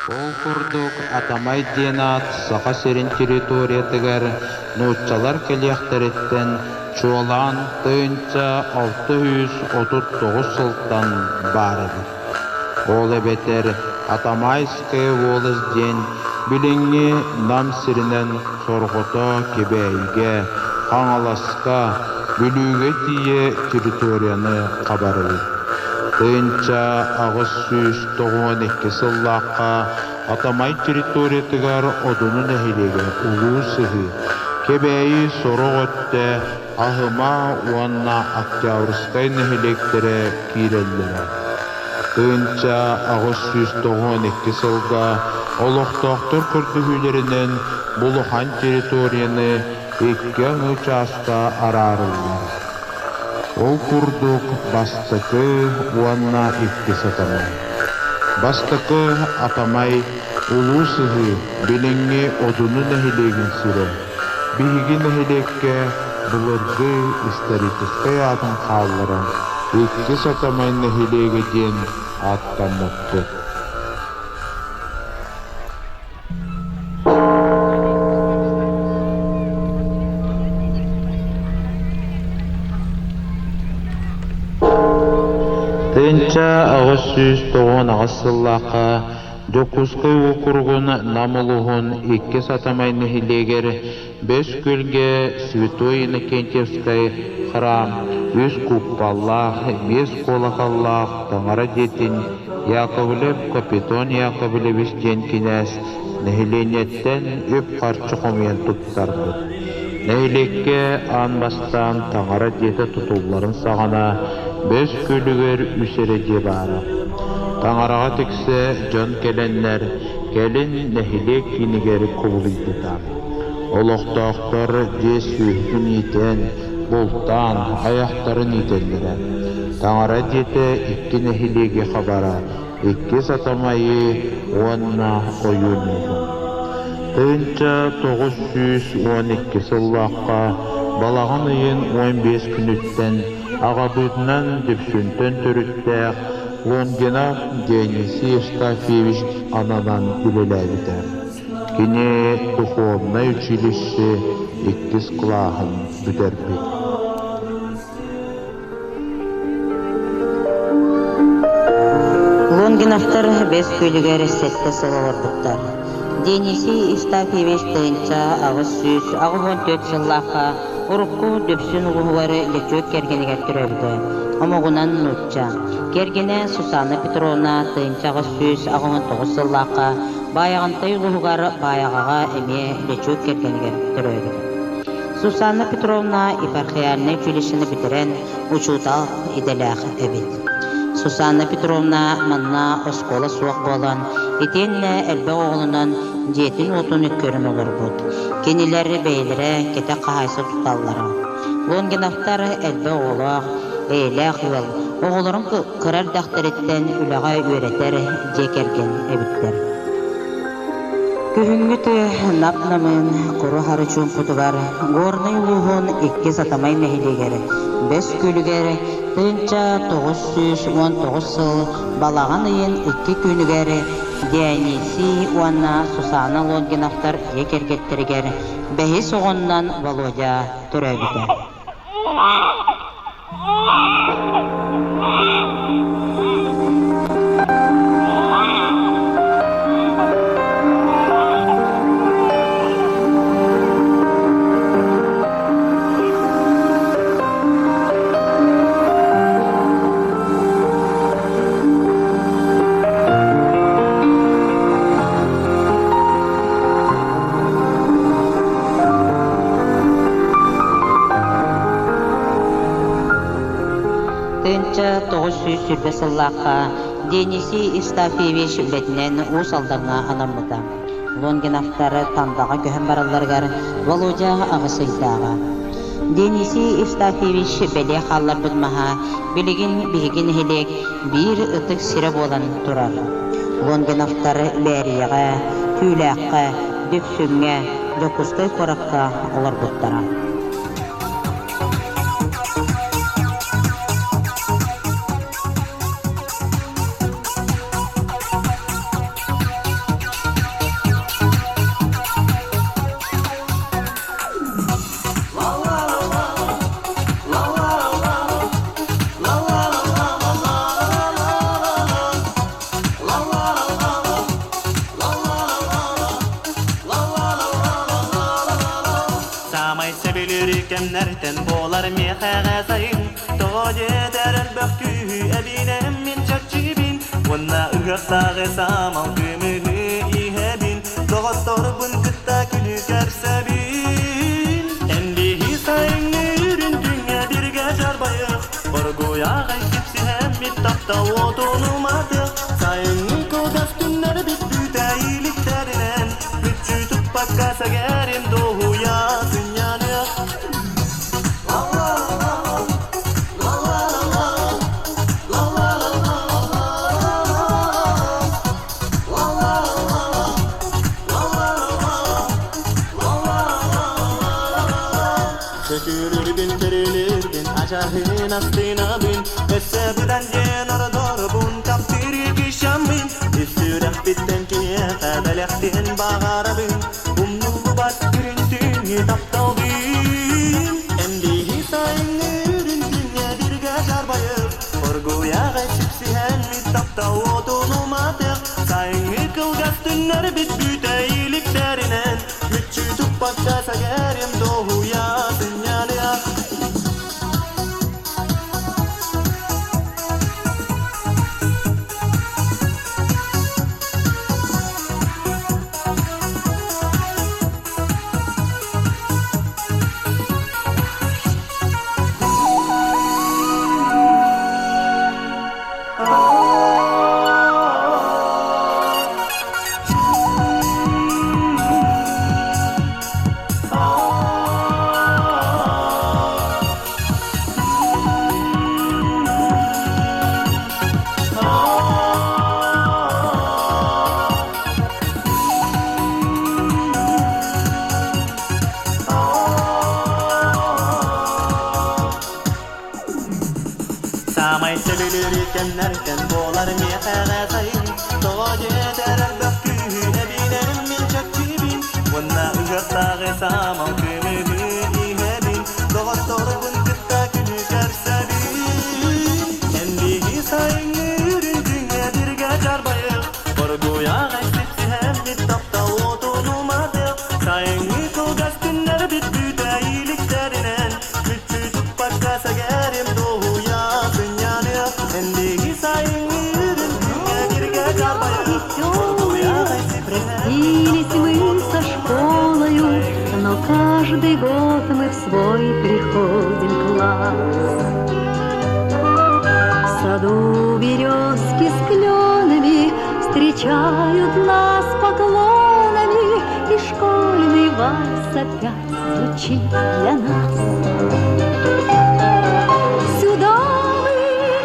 Ол курдук Атамай диэн аат Саха сирин территориятыгар нууччалар кэлиэхтэриттэн чуолаан 1639 сылтан баар эбит. Ол эбэтэр Атамайская волость диэн билиҥҥи Нам сиринэн сорҕото Кэбээйигэ, Хаҥаласка, Бүлүүгэ тиийэ территорияны хабар эбит. 1892 сыллаахха Атамай территориятыгар Одуну нэһилиэгэ Улуу Сыһыы, Кэбээйи сорох өттө Аһыма уонна Октябрьскай нэһилиэктэрэ киирэллэрэ. 1892 сылга олохтоохтор көрдөһүүлэринэн Булухан территорияны икки аҥы чааска араарыллар. Ол курдук бастакы уонна иккис Атамай. Бастакы Атамай Улуу Сыһыы билиҥҥи Одуну нэһилиэгин сирэ. Биһиги нэһилиэккэ былыргы историческай аатын хаалларан Иккис Атамай нэһилиэгэ диэн ааттаммыппыт. 1898 сыллаахха Дьокуускай уокуругун Нам улууһун Иккис Атамай нэһилиэгэр Бэс Күөлгэ Святой Иннокентьевскай храм үс кууппаллаах, биэс куолакаллаах таҥара дьиэтин Яковлев Капитон Яковлевич диэн кинээс нэһилиэнньэттэн үп-харчы хомуйан туттарбыт. Нэһилиэккэ аан бастаан таҥара дьиэтэ тутулларын саҕана Бэс Күөлүгэр үс эрэ дьиэ баара. Таҥараҕа тиксэ дьон кэлэннэр, кэлин нэһилиэк киинигэр кубулуйбута. Олохтоохтор дьиэ сүөһүтүн иитэн, бултаан, айахтарын иитэллэрэ. Таҥара дьиэтэ икки нэһилиэги хабара, иккис Атамайы уонна Ойуун ууһун. 1912 сыллаахха балаҕан ыйын 15 күнүттэн аҕабыытынан Дүпсүнтэн төрүттээх Лонгинов Дионисий Евстафьевич ананан үлэлээбитэ. Кини духовнай училище иккис кылааһын бүтэрбит. Лонгиновтар Бэс Күөлүгэр сэттэ сыл олорбуттар. Денисий Евстафьевич 1884 сыллаахха урукку Дүпсүн улууһугар лөчүөк кэргэнигэр төрөөбүтэ. Омугунан нуучча. Кэргэнэ Сусанна Петровна 1889 сыллаахха Баайаҕантай улууһугар Баайаҕаҕа эмиэ лөчүөк кэргэнигэр төрөөбүтэ. Сусанна Петровна епархиальнай училищены бүтэрэн учуутал идэлээх эбит. Сусанна Петровна манна оскуола суох буолан, итиэннэ элбэх оҕолонон дьиэтин-уотун көрөн олорбут. Кинилэр бэйэлэрэ кэтэх хаһаайса туталлара. Лонгиновтар элбэх оҕолоох, эйэлээх ыал, оҕолорун кыра эрдэхтэриттэн үлэҕэ үөрэтэр дьиэ кэргэн эбиттэр. Күһүҥҥү тыа нап-намыын куру-хары чуумпутугар Горнай улууһун иккис Атамай нэһилиэгэр Бэс Күөлүгэр 1919 сыл балаҕан ыйын икки күнүгэр Дионисий уонна Сусана Лонгиновтар дьиэ кэргэттэригэр бэһис оҕоннон Володя төрөөбүтэ. 1920 сыллаахха Денисий Евстафьевич үлэтинэн Уус Алдаҥҥа анаммыта. Лонгиновтар Тандаҕа көһөн баралларыгар Володя аҕыс ыйдааҕа. Денисий Евстафьевич бэлиэ хаалларбыт маһа билигин биһиги нэһилиэк биир ытык сирэ буолан турар. Лонгиновтар Бээрийэҕэ, Түүлээххэ, Дүпсүҥҥэ, Дьокуускай куоракка олорбуттара. Саамай сөбүлүүр кэмнэртэн буолар миэхэҕэ сайын. Тоҕо диэтэр элбэх күүһү эбинэм мин чахчыбын. Уонна ыһыахтааҕы саамал кымыһы иһэбин. Доҕотторбун кытта күнү көрсөбүн. Эн биһи сайыҥҥы үрүн күҥҥэ бииргэ дьарбайыах. Оргуйаҕай кипсиһэммит таптал уотун уматыах. Сайыҥҥы кылгас күннэрбит бүтэ иликтэринэн Мүччү туппакка сэгэрим дуоһуйа сынньаныах. Сөтүөлүүрбүн, көрүлүүрбүн, ачаһын астынабын, өссө быдан диэн ордорбун, таптыыр кишаммын, ис сүрэхпиттэн киниэхэ бэлэхтиэн баҕарабын, умнуллубат күрүн түүнү тапталбын. Эн биһи сайыҥҥы үрүн күҥҥэ бииргэ дьарбайык, оргуйаҕа сипсиһэммит таптал уотун уматык, сайыҥҥы кылгас түннэрбит бүтэ иликтэринэн, Мүччү туппакка сэгэрим дуоһуйа сынньалыах. Саамай сөбүлүүр кэмнэртэн буолар миэхэҕэ сайын. Тоҕо диэтэр элбэх күүһү эбинэрим мин чэпчиибин. Уонна ыһыахтааҕы саамал кымыһы иһэбин. Доҕотторбун кытта күнү көрсөбүн. Эн биһи сайыҥҥы үрүҥ күҥҥэ бииргэ дьарбайык. Оргуйаҕай сипсиһэммит таптал уотун уматык. Сайыҥҥы кылгас күннэрбит бүтэ иликтэринэн Мүччү туппакка сэгэрим дуоһуйа сынньаныах. Эндиги сайыҥҥы үрүҥ күҥҥэ бииргэ дьарбайык. Веселые, Оргуйаҕай сипсиһэммит простились таптал мы уотун со уматык. школою, Сайыҥҥы но каждый год мы в свой приходим класс. В саду березки с кленами встречают нас поклонами, и школьный вальс опять звучит для нас. Сюда мы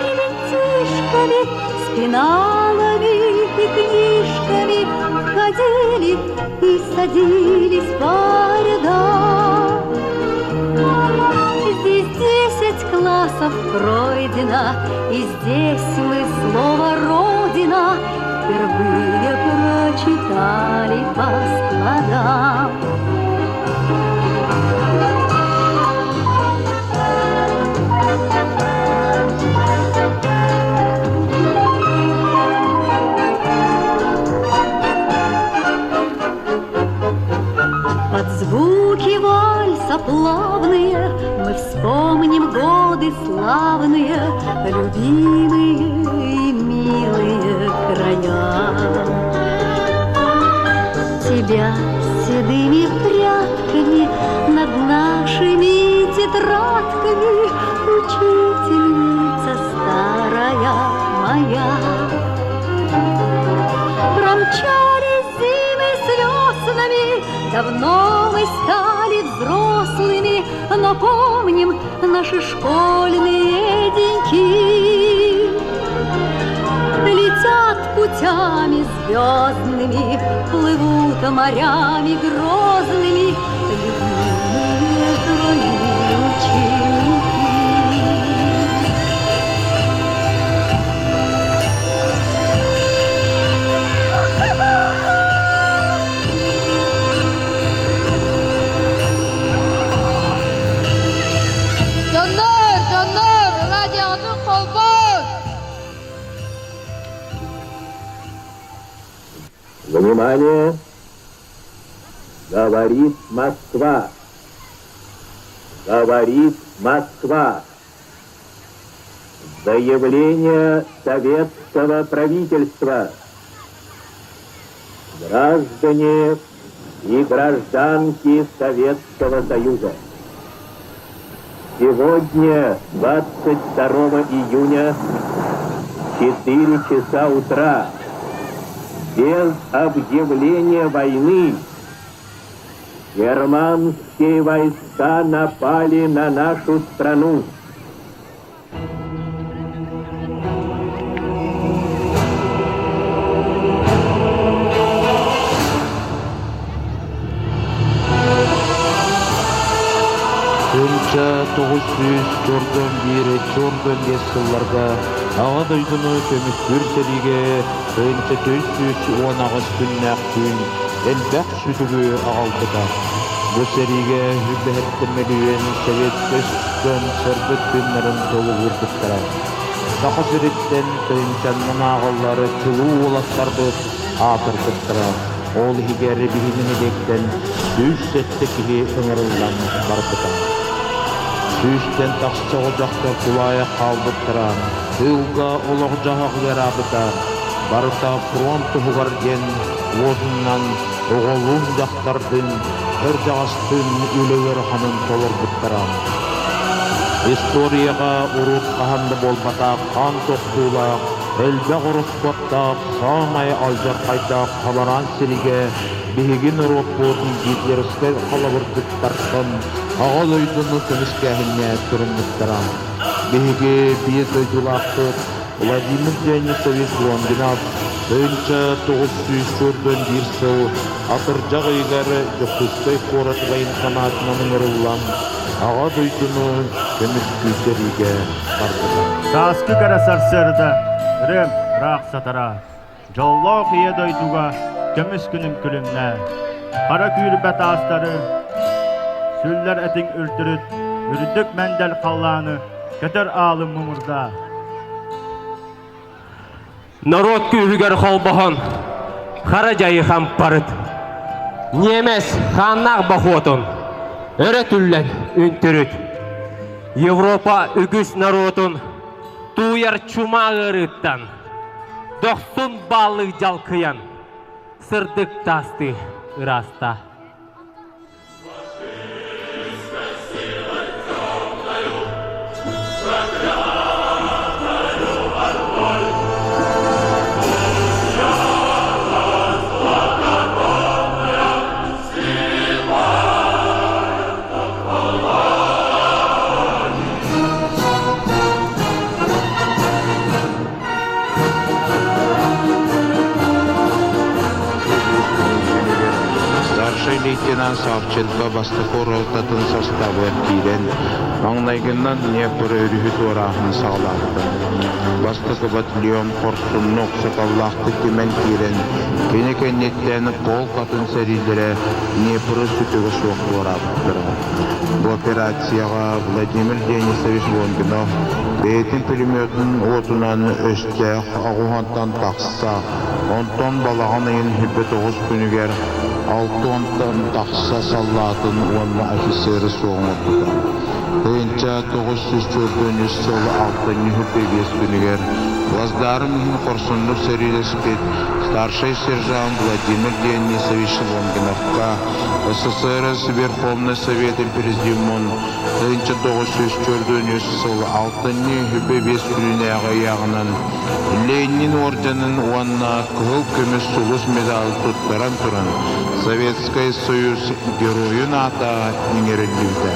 ребятишками с пеналами и книжками входили и садились по рядам. Здесь 10 классов пройдено, и здесь мы слово «Родина» впервые прочитали по складам. Под звуки вальса плавные мы вспомним годы славные, любимые и милые края. Тебя седыми прядками над нашими тетрадками учительница старая моя. Промчались зимы с веснами, давно мы стали взрослыми, но помним наши школьные деньки. Летят путями звездными, плывут морями грозными. Внимание! Говорит Москва! Говорит Москва! Заявление Советского правительства. Граждане и гражданки Советского Союза. Сегодня, 22 июня, 4 часа утра, без объявления войны, германские войска напали на нашу страну. Тыһыынча 941 чордон биэс сылларга Аҕа дойдуну көмүскүүр сэриигэ тыһыынча 418 күннээх түүн элбэх сүтүгү аҕалбыта. Бу сэриигэ үбэһэттэн мөлүйүөн советскай дьон сырдык тыыннарын толугурбуттара. Саха сириттэн тыһыынчаннан ааҕыллар чулуу уолаттарбыт аатырбыттара. Ол иһигэр биһи нэһилиэктэн 107 киһи ыҥырыллан барбыта. Сүүстэн тахса оҕо дьахтар тулаайах хаалбыттара, тыылга олох-дьаһах ыараабыта, барыта фронт туһугар диэн лозунунан оҕолуун дьахтардыын, кырдьаҕастыын үлэ ыараханын толорбуттара. Историяҕа урут хаһан да буолбатах хаан тохтуулаах, элбэх ороскуоттаах, саамай алдьархайдаах хабараан сиригэ биһиги норуоппут гитлеровскай халабырдыттартан Аҕа дойдуну көмүскээһиҥҥэ туруммуттара. Биһиги биир дойдулаахпыт Владимир Дионисович Лонгинов 1941 сыл атырдьах ыйыгар Дьокуускай куорат военкоматынан ыҥырыллан Аҕа дойдуну көмүскүү сэриигэ барбыта. Сааскы кэрэ сарсыарда ырыам ыраах сатара, дьоллоох ийэ дойдуга көмүс күнүм күлүмнээ. Хара күүрбэ таастары, сүллэр этиҥ үрдүрүт, үрдүк мэндэл халлааны көтөр аалым муҥурдаа. Норуот күүһүгэр холбоһон, хара дьайы хампарыт. Ньиэмэс хааннаах бохуотун өрө түллэн үнтүрүт. Европа үгүс норуотун тууйар чума ыарыыттан, дохсун бааллык дьалкыйан, сырдык таастыы ыраста. Старшай лейтенант Савченко бастакы ротатын састаабыгар киирэн, маҥнайгынан Днепр өрүһү туорааһыны саҕалаабыта. Бастакы батальон хорсуннук, саталлаахтык кимэн киирэн, кини кэнниттэн полк атын сэриилэрэ Днепры сүтүгэ суох туораабыттара. Бу операцияҕа Владимир Денисович Лонгинов бэйэтин пулеметун уотунан өстөөх оҕуһунтан тахса, онтон балаҕан ыйын 29 күнүгэр 6 уонтан тахса саллаатын уонна офицеры суох оҥорбута. 1943 сыл алтынньы 25 күнүгэр Лаздарым иһин хорсуннук сэриилэспит старшай сержант Владимир Дионисович Лонгиновка СССР Верховнай Советын Президиумун 1943 сыл алтынньы 25 күнүнээҕи ыйааҕынан Ленин орденын уонна Кыһыл көмүс сулус медаль туттаран туран Советскай Союз Геройун аата иҥэриллибитэ.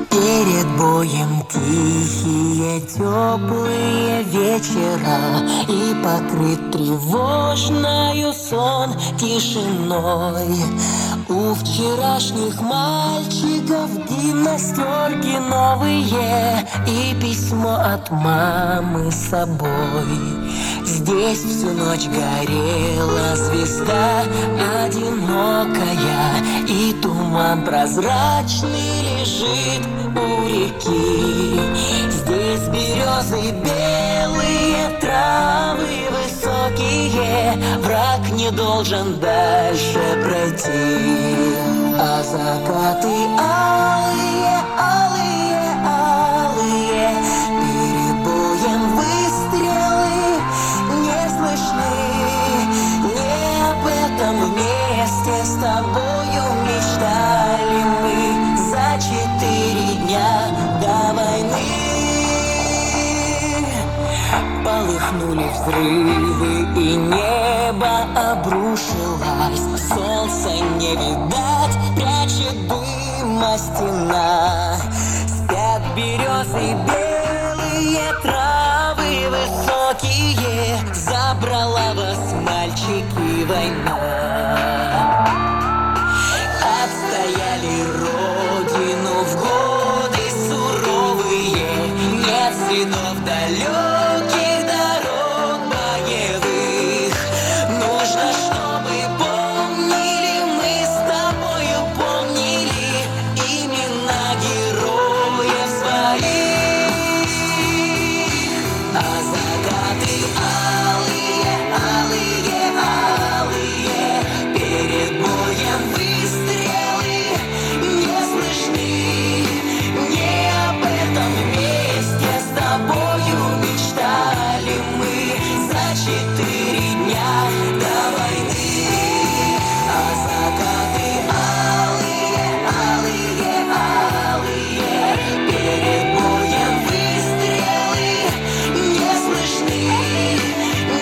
Перед боем тихие теплые вечера И покрыт тревожною сон тишиной. У вчерашних мальчиков гимнастерки новые И письмо от мамы с собой. Здесь всю ночь горела звезда одинокая, И туман прозрачный лежит у реки. Здесь березы белые. травы высокие, Враг не должен дальше пройти. А закаты алые, алые, алые, Перед боем выстрелы не слышны. Не об этом вместе с тобою мечтали мы За четыре дня до войны. Полыхнули взрывы, и небо обрушилось. Солнца не видать, прячет дыма стена. Спят березы белые, травы высокие. Забрала вас, мальчики, война. Отстояли родину в годы суровые. Нет следов далеких дорог боевых. Нужно, чтобы помнили, мы с тобою помнили имена героев своих. А закаты алые, алые, алые, перед боем выстрелы не слышны. Не об этом вместе с тобою мечтали мы за четыре дня до войны. А закаты алые, алые, алые, перед боем выстрелы не слышны.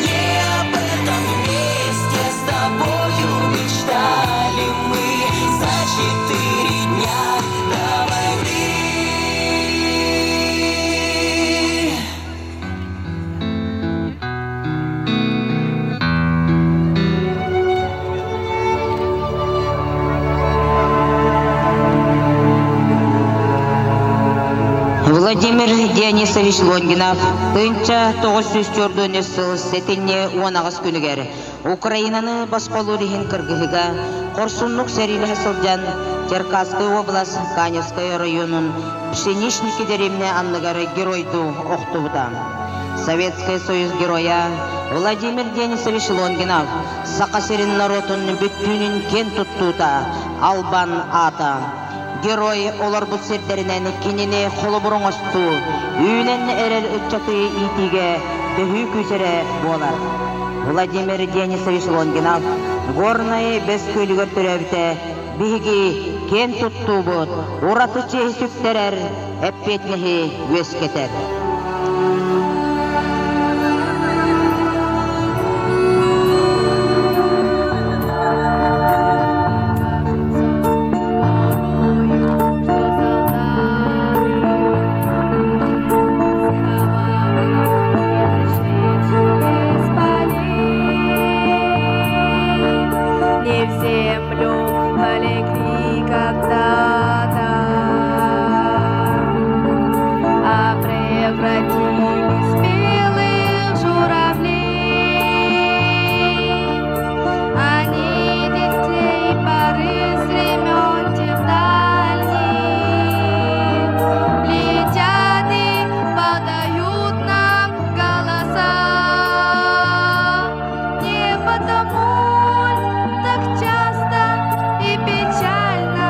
Не об этом вместе с тобою мечтали мы за четыре дня до войны. Владимир Дионисович Лонгинов 1994 сыл сэтинньи 18 күнүгэр Украинаны босхолуур иһин кыргыһыыга хорсуннук сэриилэһэ сылдьан Черкасскай уобалас Каневскай оройуонун Пшеничники дэриэбинэ анныгар геройдуу охтубута. Советскай Союз Геройа Владимир Денисович Лонгинов Саха сирин норуотун бүттүүнүн киэн туттуута, албан аата. Герой олорбут сирдэринэн кинини холобур оҥостуу, үүнэн эрэр ыччаты иитиигэ төһүү күүс эрэ буолар. Владимир Денисович Лонгинов Горнай Бэс Күөлүгэр төрөөбүтэ биһиги киэн туттуубут, ураты чиэһи сүктэрэр, эппиэтинэһи үөскэтэр. Не в землю полегли когда-то, а превратились в белых журавлей. Они детей поры с времен тех дальних летят и подают нам голоса. Не потому ль так часто и печально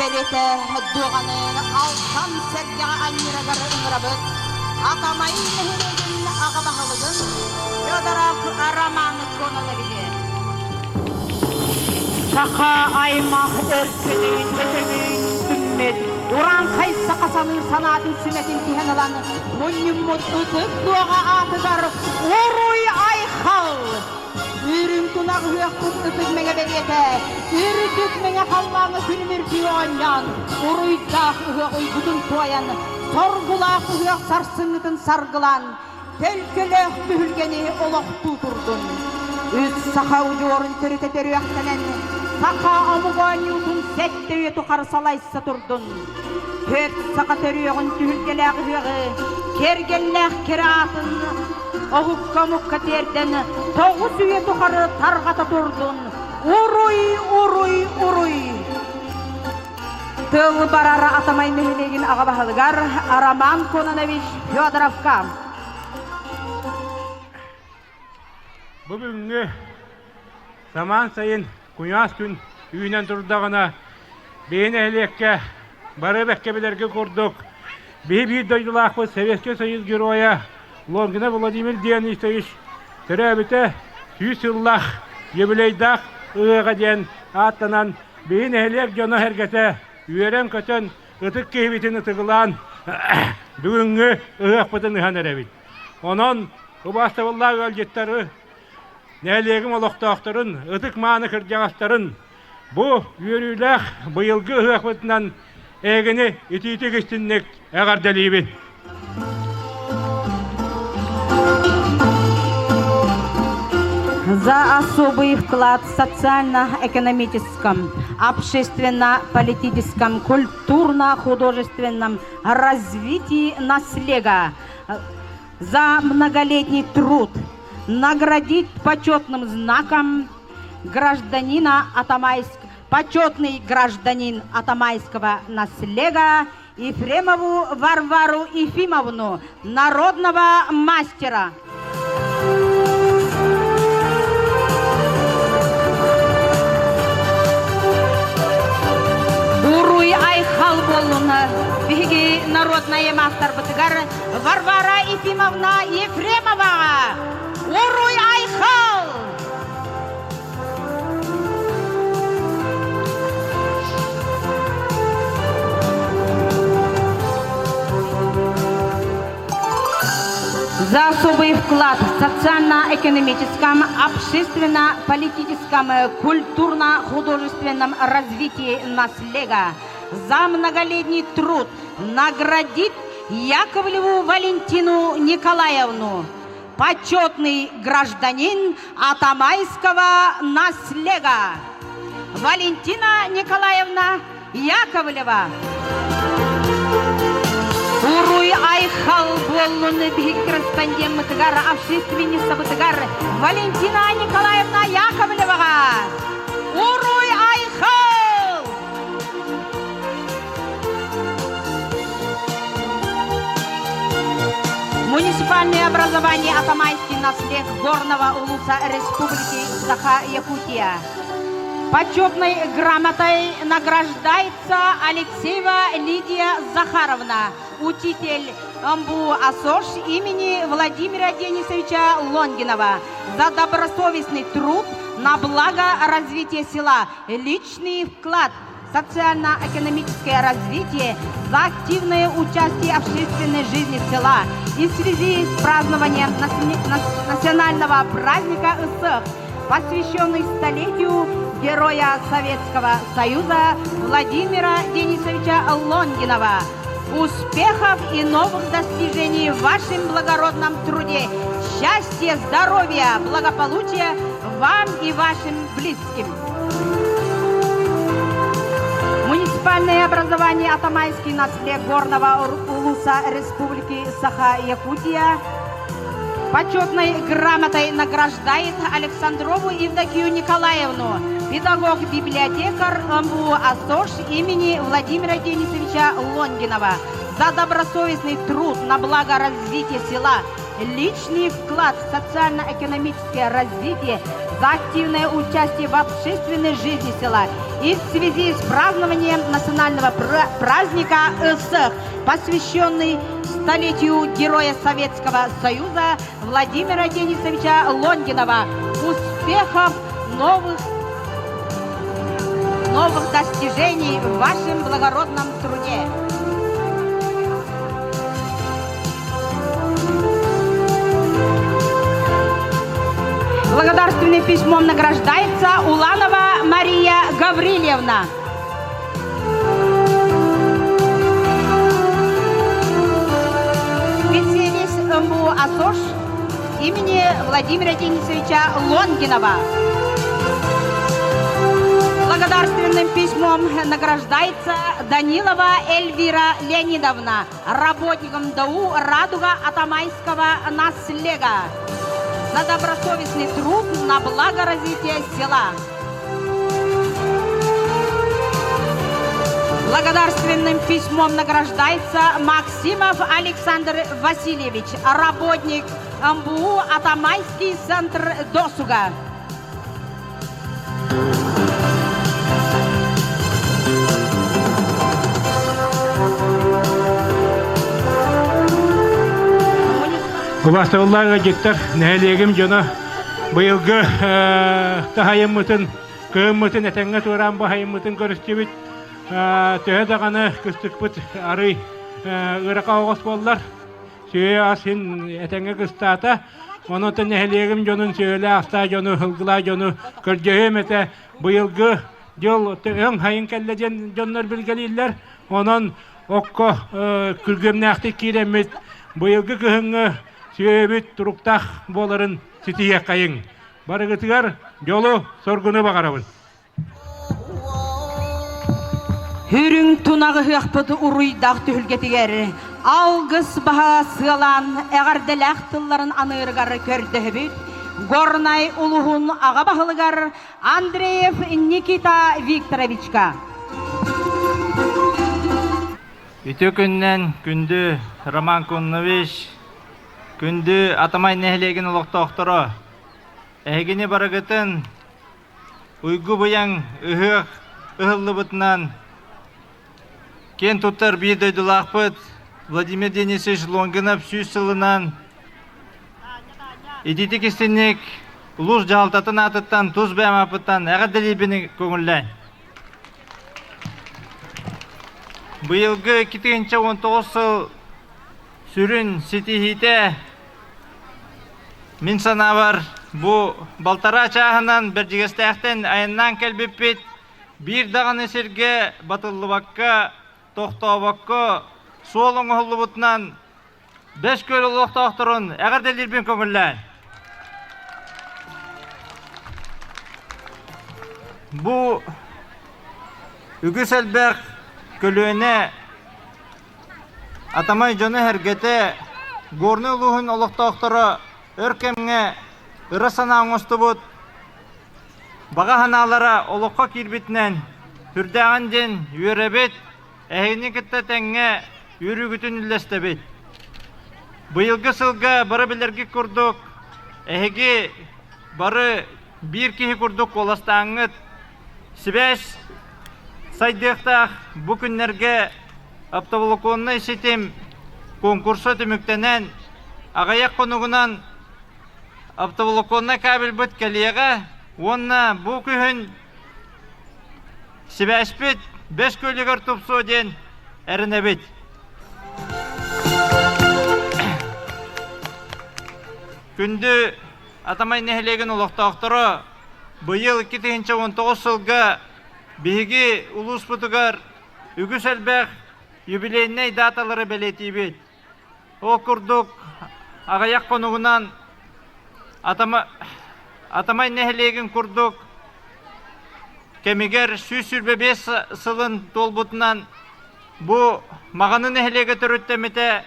бэлиэтэ Дуоҕаны Алтан сэргэҕэ анньырыгар ыҥырабыт Атамай нэһилиэгин аҕа баһылыгын Федоров Роман Кононовиһы. Саха аймах өркөнүн бөтөҥүн түммүт урааҥхай саха саныыр санаатын сүмэтин тиһэн ылан мунньуммут ытык дуоҕа аатыгар уруй айхал! Үрүҥ тунах ыһыахпыт ытык мэҥэ бэлиэтэ, үрдүк мэҥэ халлааҥҥа күлүмүрдүү оонньоон, уруйдаах ыһыах уйгутун туойан, соргулаах ыһыах сарсыҥҥытын саргылаан, төлкөлөөх түһүлгэни олохтуу турдун. Үс саха удьуорун төрүтэ төрүөхтэнэн, саха омук оонньуутун сэттэ үйэ тухары салайса турдун. Түөрт саха төрүөҕүн түһүлгэлээх ыһыаҕы, кэргэннээх кэрэ аатын оһукка омукка тиэрдэн 9 үйэ тухары тарҕата турдун. Уруй, уруй, уруй! Тыл барар Атамай нэһилиэгин аҕа баһылыгар Роман Кононович Федоровка. Бүгүҥҥү самаан сайын куйаас күн үүнэн турдаҕына, биһи нэһилиэккэ бары бэккэ билэргэ курдук, биһи биир дойдулаахпыт Советский Союз Геройа Лонгинов Владимир Дионисович төрөөбүтэ 100 сыллаах юбилейдаах ыһыаҕа диэн ааттанан биһи нэһилиэк дьоно-сэргэтэ үөрэн-көтөн ытык киһибитин ытыгылаан бүгүҥҥү ыһыахпытын ыһан эрэбит. Онон убаастабыллаах ыалдьыттары, нэһилиэгим олохтоохторун, ытык-мааны кырдьаҕастарын бу үөрүүлээх быйылгы ыһыахпытынан эһигини итиитик истинник эҕэрдэлиибин. За особый вклад в социально-экономическом, общественно-политическом, культурно-художественном развитии наслега, за многолетний труд наградить почетным знаком гражданина Атамайск, почетный гражданин Атамайского наслега Ефремову Варвару Ефимовну, народного мастера. Уруй айхал буоллун биһиги народная маастарбытыгар Варвара Ефимовна Ефремоваҕа! Уруй айхал! За особый вклад в социально-экономическом, общественно-политическом, культурно-художественном развитии наслега, за многолетний труд наградить Яковлеву Валентину Николаевну, почетный гражданин Атамайского наслега. Валентина Николаевна Яковлева. Уруй айхал буоллун биһиги корреспондеммытыгар, общественницабытыгар Валентина Николаевна Яковлеваҕа! Уруй айхал! Муниципальное образование Атамайский наслег Горного Улуса Республики Саха-Якутия. Почетной грамотой награждается Алексеева Лидия Захаровна, учитель МБУ АСОШ имени Владимира Денисовича Лонгинова за добросовестный труд на благо развития села, личный вклад в социально-экономическое развитие, за активное участие в общественной жизни села и в связи с празднованием национального праздника Ысыах, посвященный столетию Героя Советского Союза Владимира Денисовича Лонгинова. Успехов и новых достижений в вашем благородном труде. Счастья, здоровья, благополучия вам и вашим близким. Муниципальное образование Атамайский наслег Горного Улуса Республики Саха-Якутия почетной грамотой награждает Александрову Евдокию Николаевну, педагог-библиотекарь МБУ АСОШ имени Владимира Денисовича Лонгинова за добросовестный труд на благо развития села, личный вклад в социально-экономическое развитие, за активное участие в общественной жизни села и в связи с празднованием национального праздника СССР, посвященный столетию Героя Советского Союза Владимира Денисовича Лонгинова. Успехов, новых, новых достижений в вашем благородном труде! Благодарственным письмом награждается Уланова Мария Гаврильевна. Специалист МБУ АСОШ имени Владимира Денисовича Лонгинова. Благодарственным письмом награждается Данилова Эльвира Леонидовна, работником ДАУ «Радуга Атамайского наслега» за добросовестный труд на благо развития села. Благодарственным письмом награждается Максимов Александр Васильевич, работник МБУ «Атамайский центр досуга». Убастабыллаах ыалдьыттар, нэһилиэгим дьоно быйылгы таһайыммытын, кыһыммытын этэҥҥэ туораан баһайыммытын көрүстүбүт. Төһө даҕаны кыстыкпыт арый ыарахан оҕус буоллар, Сүөһү ас син этэҥҥэ кыстаата. Онон нэһилиэгим дьонун сүөһүлээх астаах дьону, сылгылаах дьону көрдөһүөм этэ. Быйылгы дьыл өҥ хайын кэллэ диэн дьоннор билгэлииллэр. Онон окко күргүөмнээхтик киирэммит быйылгы кыһыҥҥы сүөһүбүт туруктаах буоларын ситиһиэххэйиҥ. Барыгытыгар дьолу, соргуну баҕарабын. Үрүҥ тунах ыһыахпыт уруйдаах түһүлгэтигэр алгыс баһа сыалаан эҕэрдэлээх тылларын аныырыгар көрдөһөбүт Горнай улуһун аҕа баһылыгар Андреев Никита Викторовичка. Үтүө күннэн күндү Роман Коннович, күндү Атамай нэһилиэгин олохтоохторо, эһигини барыгытын Уйгу-быйаҥ ыһыах ыһыллыбытынан киэн туттар биир дойдулаахпыт Владимир Денисович Лонгинов 100 сылынан ититик истинник улуус дьаһалтатын аатыттан тус бэйэм ааппыттан эҕэрдэлиирбин көҥүллээн. Быйылгы 2019 сыл сүрүн ситиһиитэ Мин санаабар, бу балтараа чааһынан Бэрдьигэстээхтэн айаннаан кэлбиппит биир даҕаны сиргэ батыллыбакка, тохтообокко суол оҥоһуллубутунан Бэс Күөл олохтоохторун эҕэрдэлиирбин көҥүллээн. Бу үгүс элбэх көлүөнэ Атамай дьоно-сэргэтэ, Горнай улууһун олохтоохторо өр кэмҥэ ыра санаа оҥостубут баҕа санаалара олоххо киирбитинэн сүрдээҕин диэн үөрэбит, эһигини кытта тэҥҥэ үөрүүгүтүн үллэстэбит. Быйылгы сылга бары билэргит курдук, эһиги бары биир киһи курдук куоластааҥҥыт Сибээс сайдыахтаах бу күннэргэ оптоволоконнай ситим конкурса түмүктэнэн, аҕыйах хонугунан оптоволоконнай кабельбыт кэлиэҕэ уонна бу күһүн сибээспит Бэс Күөлүгэр тупсуо диэн эрэнэбит. Күндү Атамай нэһилиэгин олохтоохторо Быйыл 2019 сылга биһиги улууспутугар үгүс элбэх юбилейнай даталары бэлиэтиибит. Ол курдук аҕыйах хонугунан Атамай нэһилиэгин курдук кэмигэр 125 сылын туолбутунан бу Маҕаны нэһилиэгэ төрүттэммитэ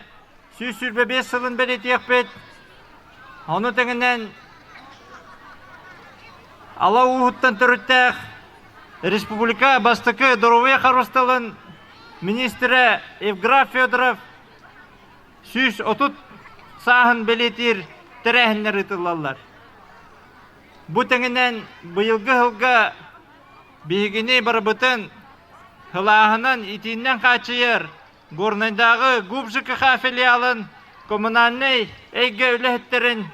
125 сылын бэлиэтиэхпит. Ону тэҥинэн Ала ууһуттан төрүттээх республика бастакы доруобуйа харысталын министрэ Евграф Федоров 130 сааһын бэлиэтиир тэрээһиннэр ыытыллаллар. Бу тэҥинэн быйылгы сылга биһигини барыбытын сылааһынан, итииннэн хааччыйар Горнайдааҕы ГУП ЖКХ филиалын коммунальнай эйгэ үлэһиттэрин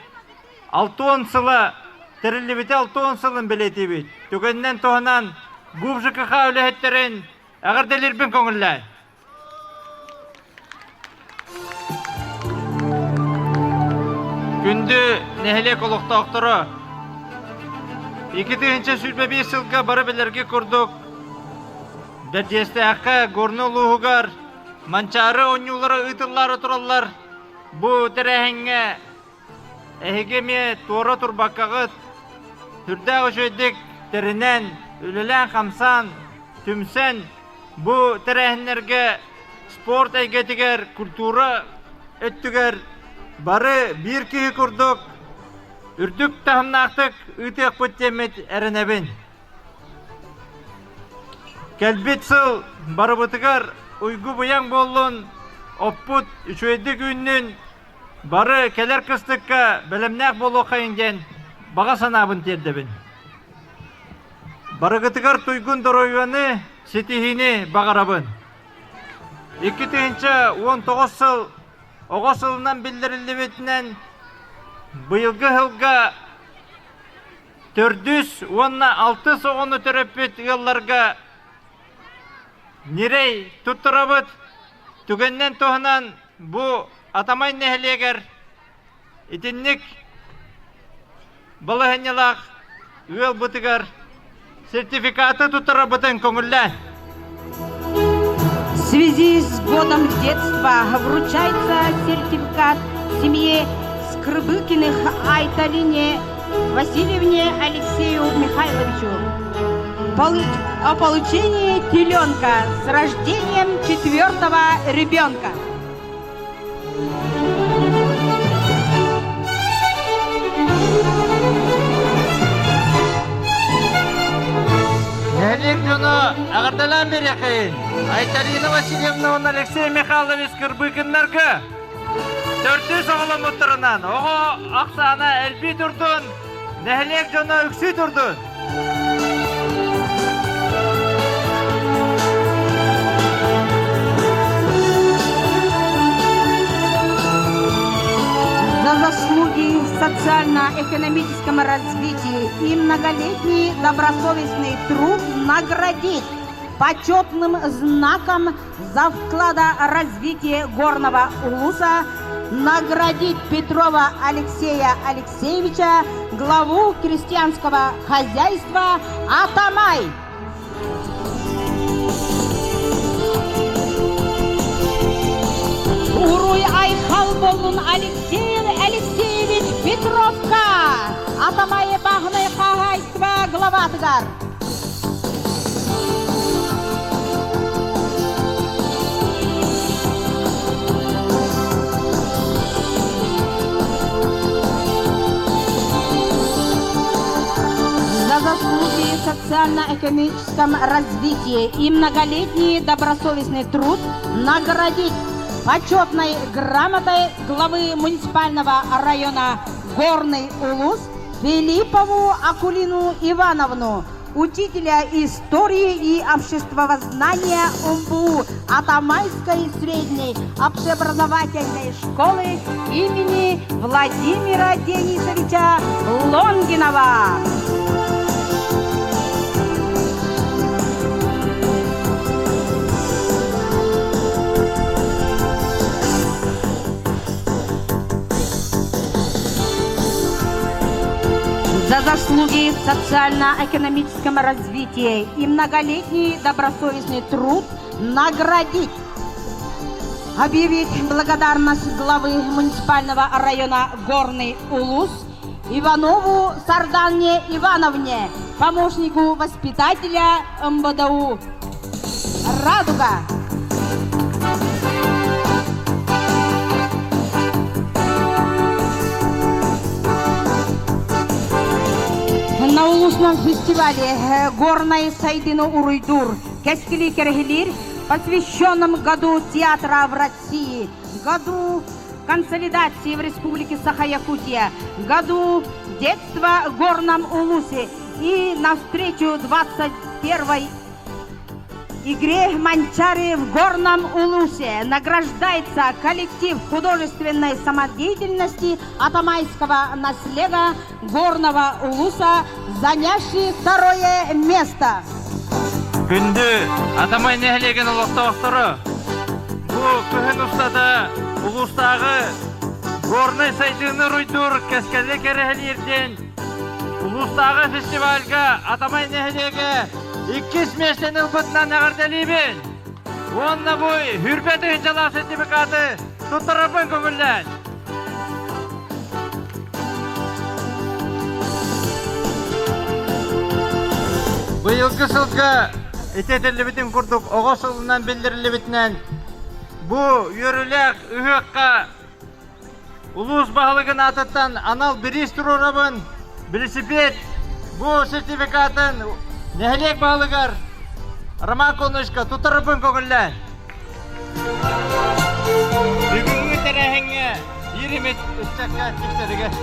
60 сыла тэриллибитэ 60 сылын бэлиэтиибит. Түгэнинэн туһанан ГУП ЖКХ үлэһиттэрин эҕэрдэлиирбин көҥүллээн. Күндү нэһилиэк олохтоохторо, 2021 сылга бары билэргэ курдук Бэрдиэстээххэ Горнай улууһугар Манчаары оонньуулара ыытыллаары тураллар. Бу тэрээһиҥҥэ эһиги эмиэ туора турбаккаҕыт, сүрдээх үчүгэйдик тэринэн, үлэлээн-хамсаан, түмсэн бу тэрээһиннэргэ спорт эйгэтигэр, культура өттүгэр бары биир киһи курдук үрдүк таһымнаахтык ыытыахпыт диэммит эрэнэбин. Кэлбит сыл барыбытыгар уйгу-быйаҥ буоллун, оппут үчүгэйдик үүннүн, бары кэлэр кыстыкка бэлэмнээх буолуоххайын диэн баҕа санаабын тиэрдэбин. Барыгытыгар туйгун доруобуйаны, ситиһиини баҕарабын. 2019 сыл оҕо сылынан биллэриллибитинэн быйылгы сылга Төрдүс уонна алтыс оҕону төрөппүт ыалларга ньирэй туттарабыт. Түгэнинэн туһанан бу Атамай нэһилиэгэр итинник балаһыанньалаах ыалбытыгар сертификаты туттарарбытын көҥүллээн. В связи с годом детства вручается сертификат семье Скрыбыкиных Айталине Васильевне Алексею Михайловичу о получении теленка с рождением четвертого ребенка. Нэһилиэк дьоно эҕэрдэлээн биэриэххэйин Айталина Васильевна уонна Алексей Михайлович Кырбыкиннарга төрдүс оҕоломмуттарынан оҕо ахсаана элбии турдун, нэһилиэк дьоно үксүү турдун! За заслуги в социально-экономическом развитии и многолетний добросовестный труд наградить почетным знаком за вклада развитие горного улуса наградить Петрова Алексея Алексеевича, главу крестьянского хозяйства Атамай. Уруй Айхал болун Алексей Алексеевич Петровка, Атамай бааһынай хаһаайыстыба главатыгар. За заслуги в социально-экономическом развитии и многолетний добросовестный труд наградить почетной грамотой главы муниципального района Горный Улус Филиппову Акулину Ивановну, учителя истории и обществознания УМБУ Атамайской средней общеобразовательной школы имени Владимира Денисовича Лонгинова. За заслуги в социально-экономическом развитии и многолетний добросовестный труд наградить объявить благодарность главы муниципального района Горный Улус Иванову Сардане Ивановне, помощнику воспитателя МБДУ «Радуга». На улусном фестивале «Горной Сайдыны Уруйдур» Кэскили кэрэһилиир, посвященном году театра в России, году консолидации в Республике Саха-Якутия, году Детство в Горном Улусе и навстречу 21 игре Манчары в Горном Улусе награждается коллектив художественной самодеятельности Атамайского наслега Горного Улуса, занявший второе место. Күндү Атамай нэһилиэгин олохтоохторо бу күһүн устата улуустааҕы Горнай сайдыыны уруйдуур кэскэллэ кэрэһэлиирдин улуустааҕы фестивальга Атамай нэһилиэгэ иккис миэстэни ылбытынан эҕэрдэлиибин! Уонна бу хүрбэ тыһыынчалаах сертификаты туттарарбын көҥүллээн! Быйылгы сылга ити этиллибитин курдук оҕо сылынан биллэриллибитинэн бу үөрүүлээх ыһыахха улуус баһылыгын аатыттан анал бириис туруорабын. Велосипед бу сертификатын нэһилиэк баһылыгар Роман Конышка тутарбын көҥүллээн. Бүгүҥҥү тэрээһиҥҥэ биир эмит ыччакка тиксэригэр.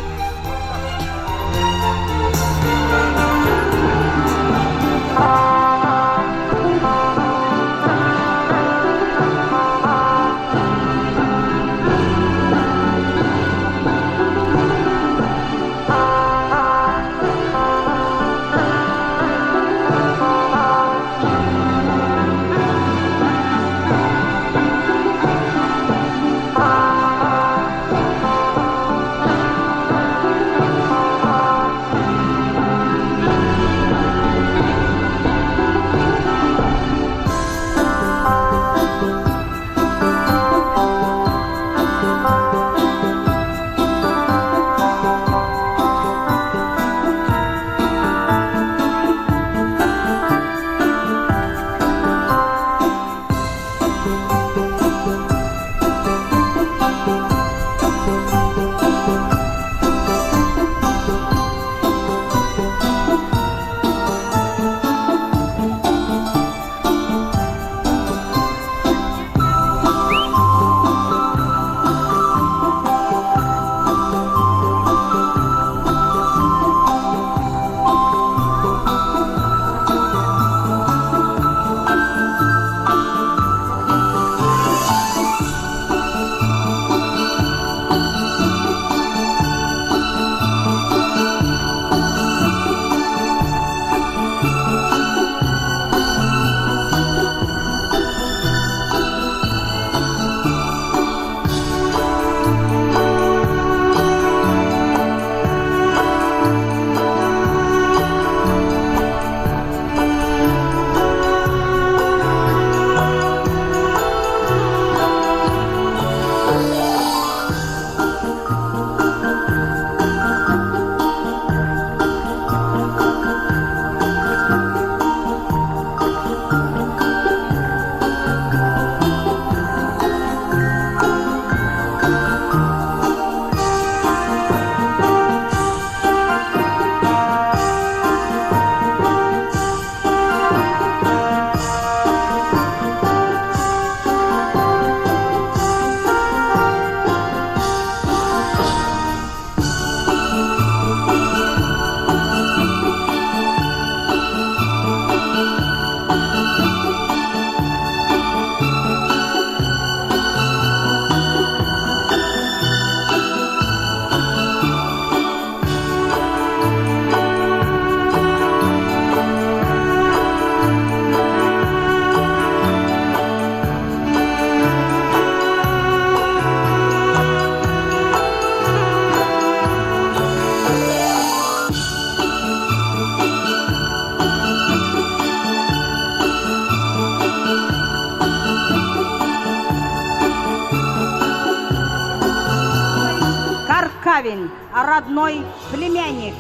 Каркавин, родной племянник.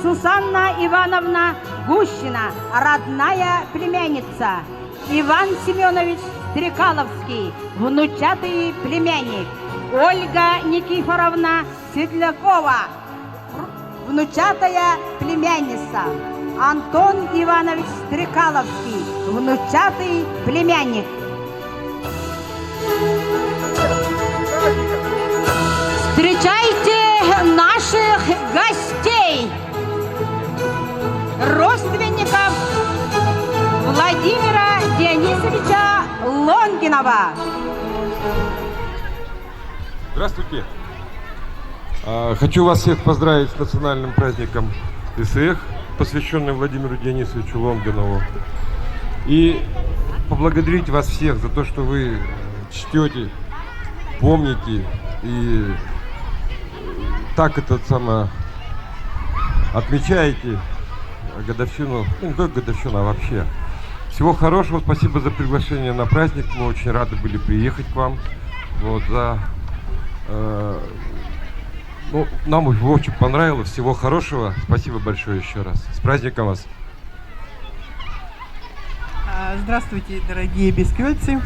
Сусанна Ивановна Гущина, родная племянница. Иван Семенович Стрекаловский, внучатый племянник. Ольга Никифоровна Светлякова, внучатая племянница. Антон Иванович Стрекаловский, внучатый племянник. Встречайте! наших гостей, родственников Владимира Дионисовича Лонгинова. Здравствуйте. Хочу вас всех поздравить с национальным праздником Ысыах, посвященным Владимиру Дионисовичу Лонгинову. И поблагодарить вас всех за то, что вы чтете, помните и так этот самое отмечаете годовщину, ну не только годовщину, а вообще. Всего хорошего, спасибо за приглашение на праздник, мы очень рады были приехать к вам. Вот, за, э, ну, нам очень понравилось, всего хорошего, спасибо большое еще раз. С праздником вас! Здравствуйте, дорогие бесквельцы!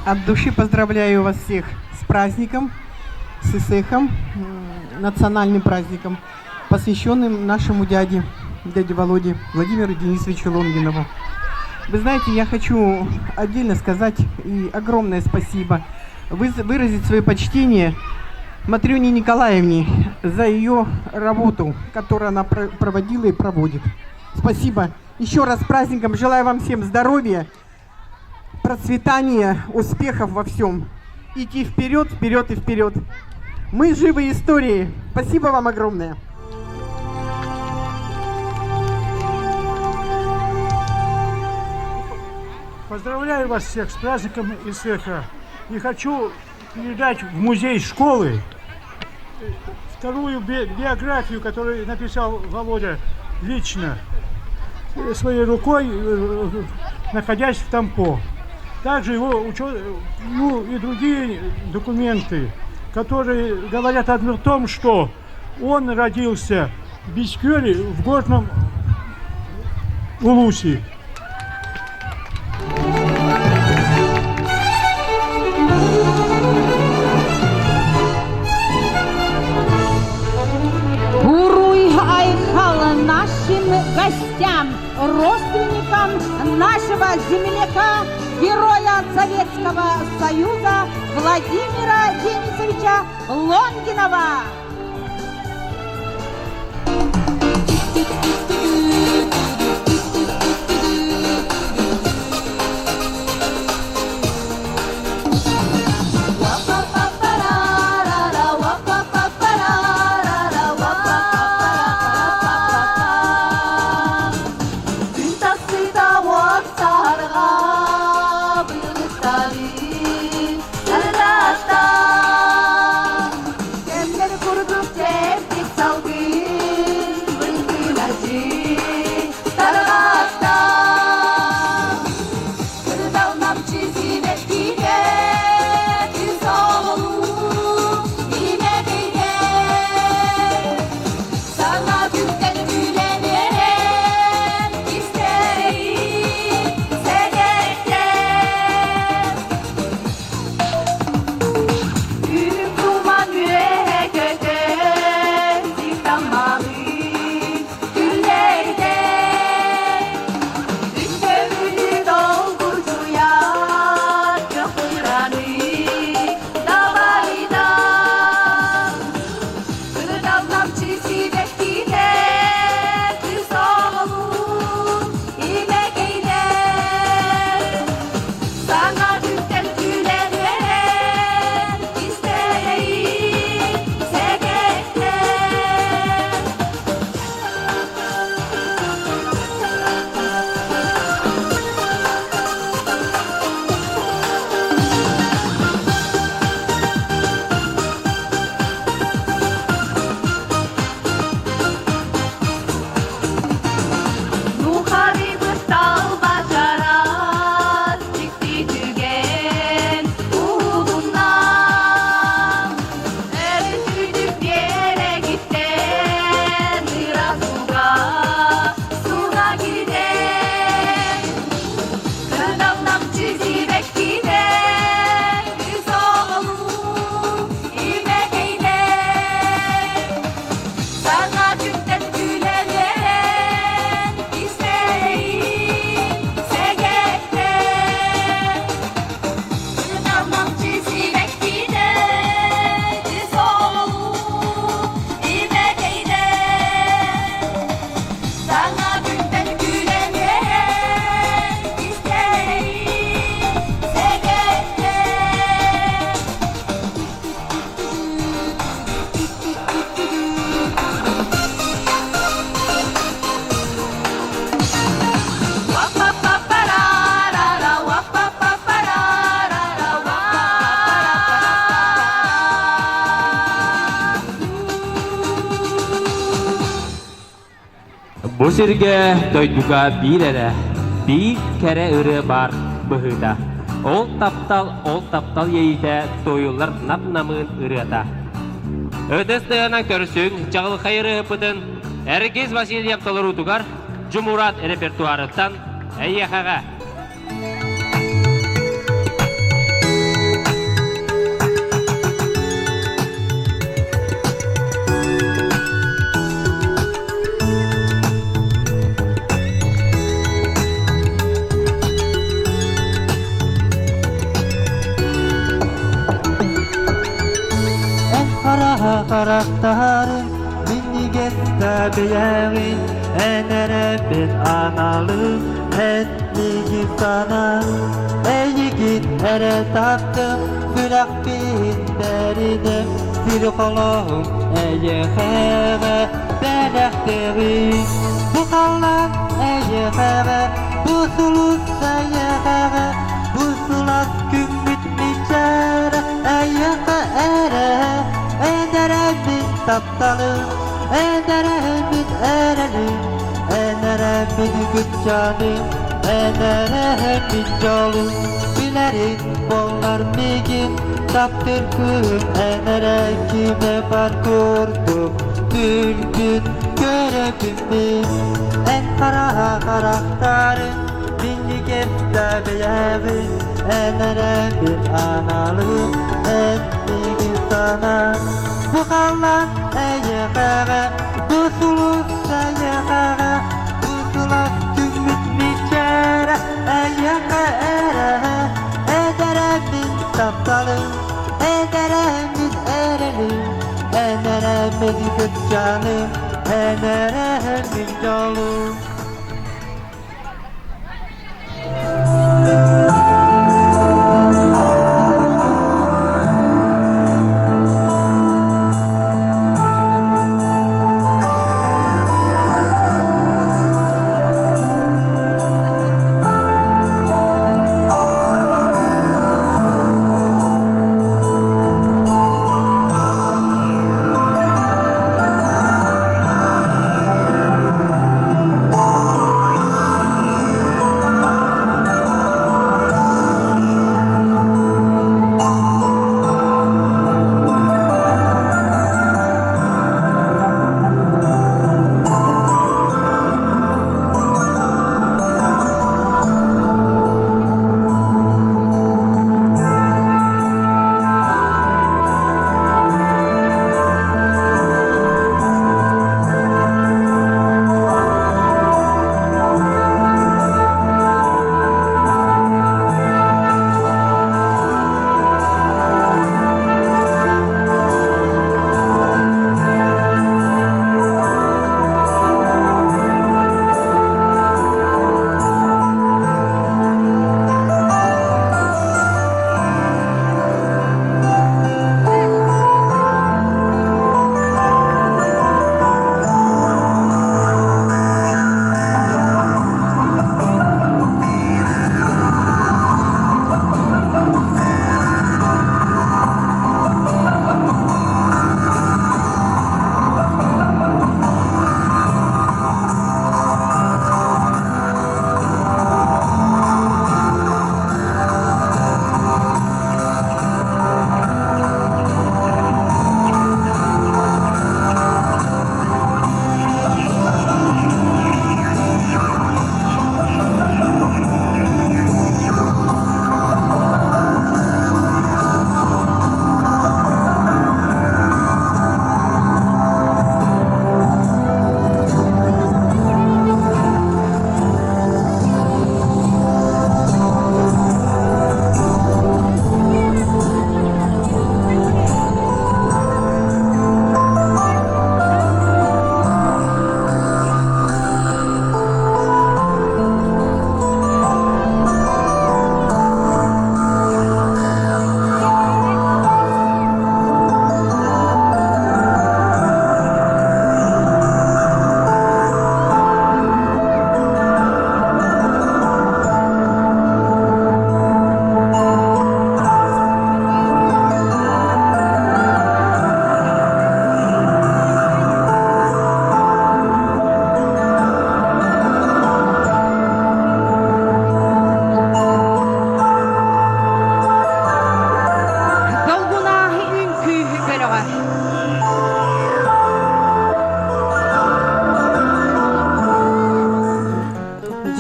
От души поздравляю вас всех с праздником, с Ысыахом, национальным праздником, посвященным нашему дяде, дяде Володе, Владимиру Денисовичу Лонгинову. Вы знаете, я хочу отдельно сказать и огромное спасибо, выразить свое почтение Матрёне Николаевне за ее работу, которую она проводила и проводит. Спасибо. Еще раз с праздником. Желаю вам всем здоровья, процветания, успехов во всем. Идти вперед, вперед и вперед. Мы живы историей. Спасибо вам огромное. Поздравляю вас всех с праздником Ысыаха. И хочу передать в музей школы вторую биографию, которую написал Володя лично, своей рукой, находясь в Тампо. Также его учё, ну, и другие документы, которые говорят о том, что он родился в Бэс Күөле в Горном Улусе. Уруй Айхал нашим гостям, родственникам нашего земляка, героя Советского Союза Владимира Денисовича Лонгинова. Бу сиргэ дойдуга биир эрэ, биир кэрэ ырыа баар быһыыта. Ол таптал, ол таптал иэйиитэ туойуллар нап-намыын ырыата. Ытыс тыаһынан көрсүҥ, чаҕылхай ырыаһыппытын Эргиз Васильев толоруутугар Джумурат репертуарыттан Эйиэхэҕэ! Эн хараха харахтарын минньигэс да бэйэҕин эн эрэ мин аналым эн миигин санаа эйигин эрэ таптым сүрэхпин бэринэм сир холоһум эйиэхэҕэ бэлэхтэҕин бу халлаан эйиэхэҕэ бу сулус эйиэхэҕэ бу сылаас күммүт мичээрэ эйиэхэ эрэ эн эрэ мин тапталым эн эрэ мин эрэлим эн эрэ мин күччаным эн эрэ мин дьолум билэрин буоллар миигин таптыыр кыым эн эрэ киимэ бар курдук күлгүн көрөбүн мин эн хара харахтарын минньигэс да бэйэбин эн эрэ мин аналым эн миигин санаа бу халлаан эйиэхэҕэ бу сулус эйиэхэҕэ бу сылаас күммүт мичээрэ эйиэхэ эрэ эн эрэ мин тапталым эн эрэ мин эрэлим эн эрэ мин кырдьаным эн эрэ мин дьолум.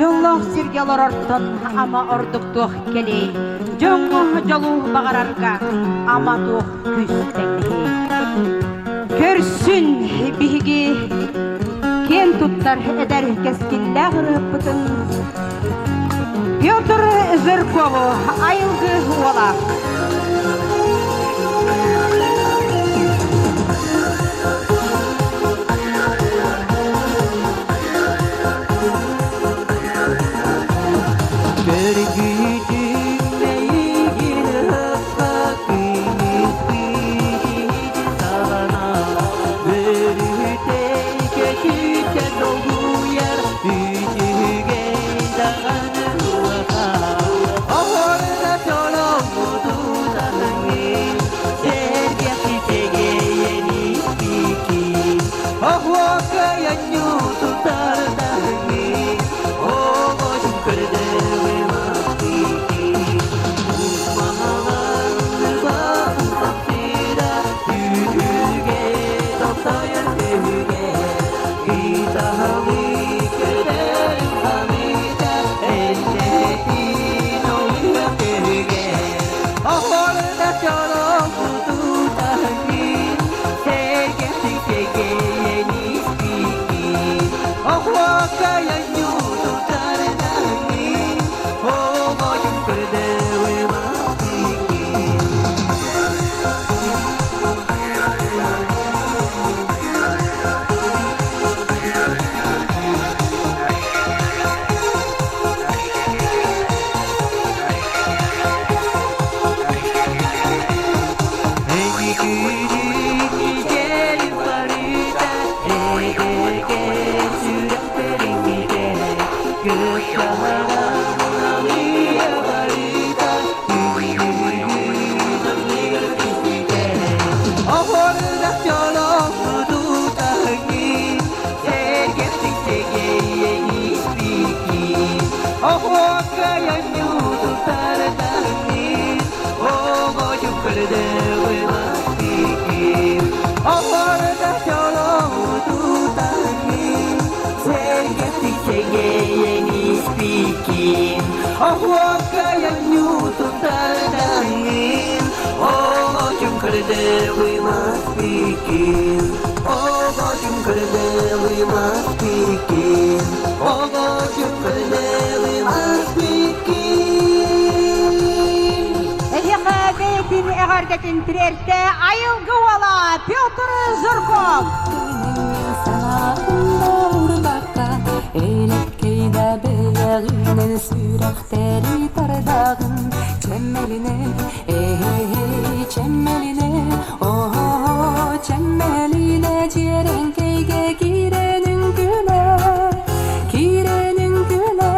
Дьоллоох сиргэ олорортон ама ордук туох кэлиэй, дьоҥҥо дьолу баҕарарга ама туох күүс тэҥнэһиэй. Көрсүн биһиги киэн туттар эдэр кэскиллээх ырыаппытын Петр Жиркову айылгы уола. Көргүтүм эйигин ыһыкка күнүспүт саҕана Бөрүтэй көтүтэ долгуйар үчүгэй даҕаны уоха Оһорда чолоҥмутутаһыҥҥын сэргэх ситэгэйэн испикин Оһуокайанньу тутартаһыҥҥын оҕочун көрдөҕүм ахтыытын Маһаланныба умсахтыыра түһүлгэ тохтойор түһүгэ Итаһалы көтөрүн ханыыта Эллэтин олуга түһүгэ Оһолда чолоҥ тутаһыҥҥын Сэргэхтик сэгэйэн испикин Оһуокайанньу тутардаһыҥҥын Оҕойун көрдөҕүм ахтыыккын Эйигин барыта эдэргэ сүрэхтэриҥҥитэ кыттаһаран налыйа барыта күннүгүн анныгар түспүтэ Оһуордах дьолоҥ тутаһыҥҥын сэргэхтик сэгэйэн испиккин Оһуокайанньу тутартаһыҥҥын оҕочум көрдөҕүм ахтыыккын Оһуордах дьолоҥ тутаһыҥҥын сэргэхтик сэгэйэн испиккин Оһуокайанньу тутартаһыҥҥын оҕочум көрдөҕүм ахтыыккын Оҕочум көрдөҕүм ахтыыккын Оҕочум көрдөҕүм ахтыыккын Эһиэхэ бэйэтин эҕэрдэтин тириэртэ айылгы уола Петр Жирков. Элэккэйдэ бэйэҕинэн сүрэхтэри тардаҕын Чэмэлинэ, эй, чэмэлинэ, оо, чэмэлинэ дьиэрэҥкэйгэ киирэн үҥкүүлэ, киирэн үҥкүүлэ.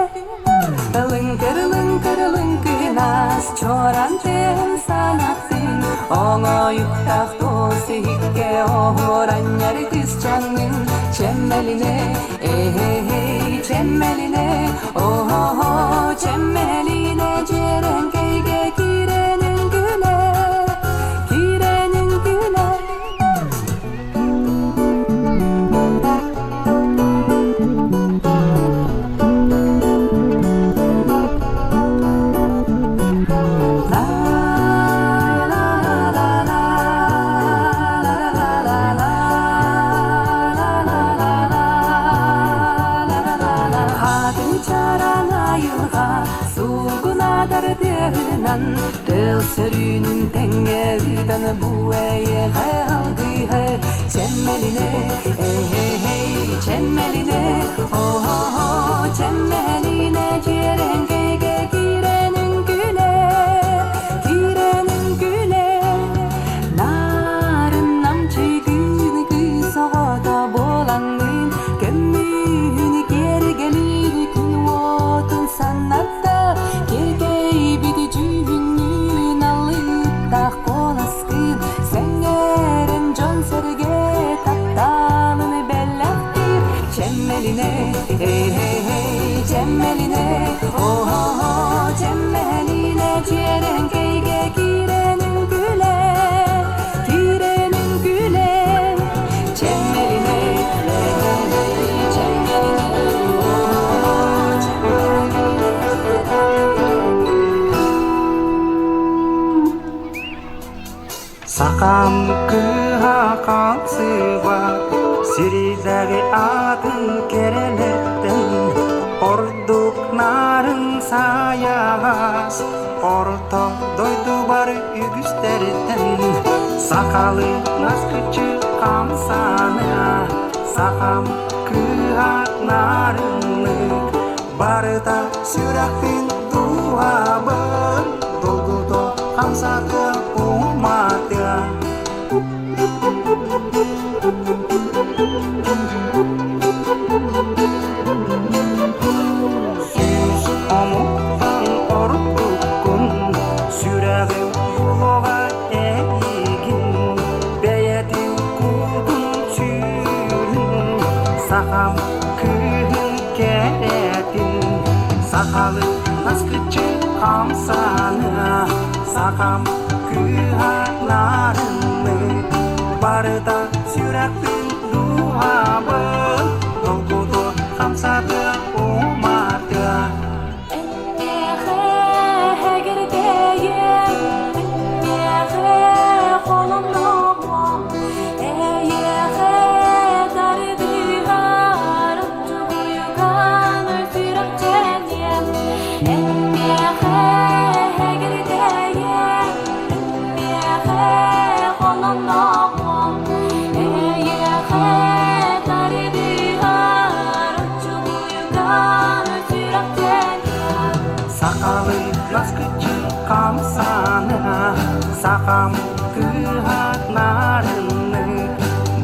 Лыҥкыр, лыҥкыр, лыҥкынас, чоран тэн санатын, оҥоойуктаах туос иһиккэ оһуоранньар кысчаҥҥын Чэмэлинэ, эй, чэмэлинэ, оо, чэмэлинэ дьиэрэҥкэйгэ киирэн үҥкүүлэ, киирэн үҥкүүлэ. Хатын чараң айылға сугунадар тыаһынан тыл сөрүүнүн тэҥҥэ ыытан бу эйиэхэ алгыһы Чэмэлинэ, эй, чэмэлинэ, оо, чэмэлинэ дьиэрэҥкэйгэ киирэн үҥкүүлэ, киирэн үҥкүүлэ. Нарын намчыгын кыыс оҕото буолаҥҥын, көмүһүн киэргэлин күн уотун санатта, киэркэйбит дьүһүҥҥүн алыптаах куоласкын, сэҥээрэн дьон-сэргэ тапталын бэлэхтиир. Чэмэлинэ, эй, чэмэлинэ, Сахам кыыһа хаалсыбат, сирдээҕи атын кэрэлэртэн ордук нарын сайаҕас, орто дойдубар үгүстэриттэн сахалыы наскыччы хамсаныа, сахам кыыһа нарыннык, барыта сүрэхпин дууһабын долгуто хамсатыа уматыа. Сүүс омуктан ордуккун, сүрэҕим булуоҕа эйигин, бэйэтин кутун сүрүн, сахам кыыһын кэрэтин, сахалы наскыччы хамсаныа, сахам кыыһа нарыннык, барыта сүрэхпин дууһабын долгуту хамсатыа уматыа. Сахалы наскыччы хамсаныа, сахам кыыһа нарыннык,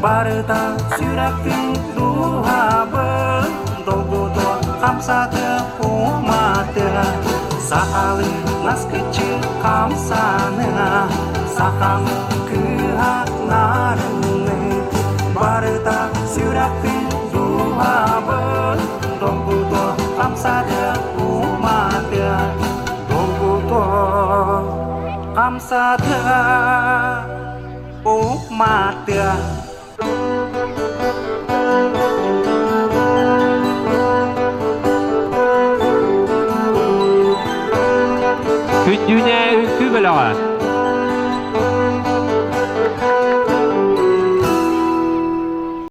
барыта сүрэхпин дууһабын долгутуо хамсатыа уматыа. Сахалы наскыччы хамсаныа, сахам кыыһа нарыннык, барыта сүрэхпин дууһабын долгутуо хамсатыа уматыа. Долгутуо хамсатыа уматыа.